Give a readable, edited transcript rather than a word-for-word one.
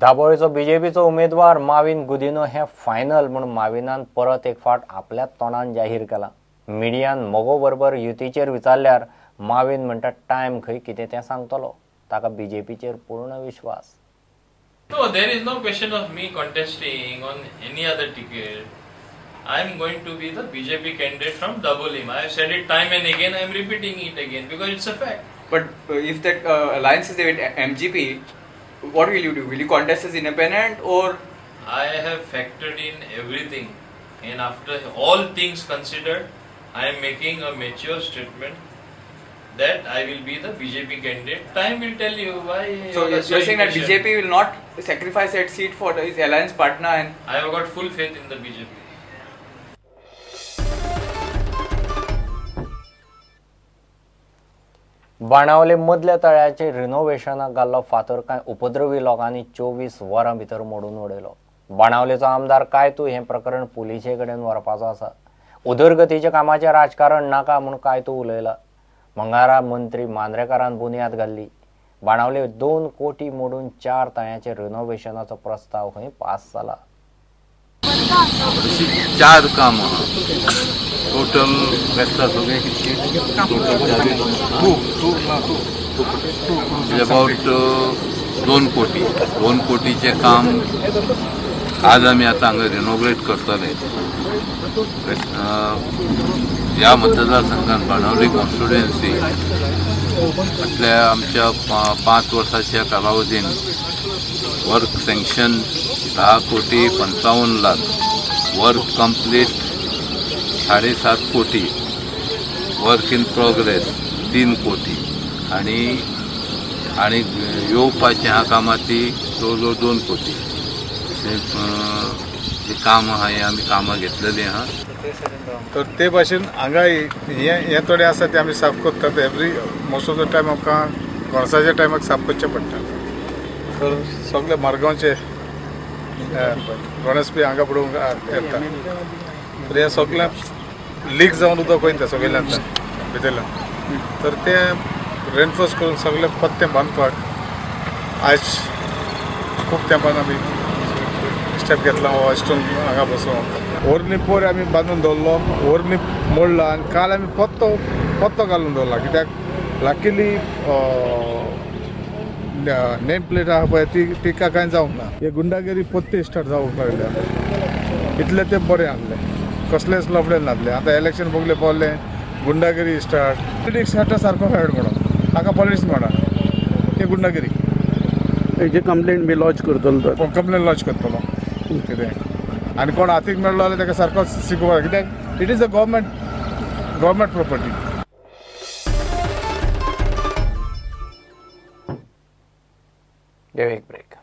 दाबोळीचो बीजेपीचो उमेदवार माविन गुदिन्हो हे फायनल म्हूण माविनान परत एक फावट आपल्याच तोंडान जाहीर केला. मिडियान मगो बरोबर युतीचेर विचारल्यार माविन म्हणटा टायम खंय कितें तें सांगतलो. ताका बीजेपीचेर पूर्ण विश्वास. No, there is no question of me contesting on any other ticket. I am going to be the BJP candidate from Dabolim. I have said it time and again. I am repeating it again because it's a fact. But if that alliance is there with MGP, what will you do? Will you contest as independent or? I have factored in everything, and after all things considered, I am making a mature statement that I will be the BJP candidate. Time will tell you why. So you are saying that BJP will not sacrifice that seat for his alliance partner? And I have got full faith in the BJP. Benaulim मदल्या तळ्याचे रिनोव्हेशनाक घाल्लो फातर कांय उपद्रवी लोकांनी 24 वरां भितर मोडून उडयलो. बाणावलेचो आमदार कायतू हें प्रकरण पुलिसे कडेन व्हरपाचो आसा. उदरगतीच्या कामाचें राजकारण नाका म्हूण कायतू उलयला. मंगळारा मंत्री मांद्रेकारान बुन्याद घाल्ली. बाणावले 2 कोटी मोडून 4 तळ्याचे रिनोव्हेशनाचो प्रस्ताव खंय पास जाला. 4 कामां टोटल वेस्ता सगळे टोटल अबाउट 2 कोटी. 2 कोटीचें काम आज आमी आतां हांगा रिनोग्रेट करतले. ह्या मतदारसंघान बाणावली कॉन्स्टिट्युएन्सी म्हटल्यार आमच्या 5 वर्साच्या कालावधीन वर्क सँक्शन 10 कोटी 55 लाख, वर्क कंप्लीट 7.5 कोटी, वर्क इन प्रोग्रेस 3 कोटी आनी आनी येवपाचें आहा कामां ती जवळ जवळ 2 कोटी. अशें काम आहा हें आमी कामां घेतलेलीं आहा. तर ते भाशेन हांगा हें थोडें आसा तें आमी साफ करतात. Every most of the time आमकां गोणसाच्या टायमाक साफ करचें पडटा. तर सगळे मार्गांवचे गणेश बी हांगा पडूंक येता. तर हें सगळें लीक जावन उदक वयता सगळ्यान भितरल्यान. तर तें रेनफोर्स करून सगळें पत्तें बांदपाक आयज खूब तेंपान आमी स्टेप घेतला. हो स्टोन हांगा बसोवन ओरनी पोर आमी बांदून दवरलो, ओरनी मोडला आनी काल आमी पत्तो पत्तो घालून दवरला. कित्याक लकीली नेम प्लेट आहा पळय ती तिका कांय जावंक ना. हे गुंडागिरी पत्ते स्टार्ट जावंक लागल्या. इतलें तें बरें आहलें, कसलेंच लफडें नासलें. आतां इलेक्शन बगले पावलें, गुंडागिरी स्टार्ट. पॉलिटिक्स हाडटा सारको हेड म्हणून हाका पॉलिटिक्स म्हणा, हे गुंडागिरी. हेजे कंप्लेंट बी लॉज करतलो? कंप्लेन लॉज करतलो कितें आनी कोण हातीक मेळ्ळो जाल्यार ताका सारको शिकोवपाक. कित्याक it is a government property. घेवया एक ब्रेक.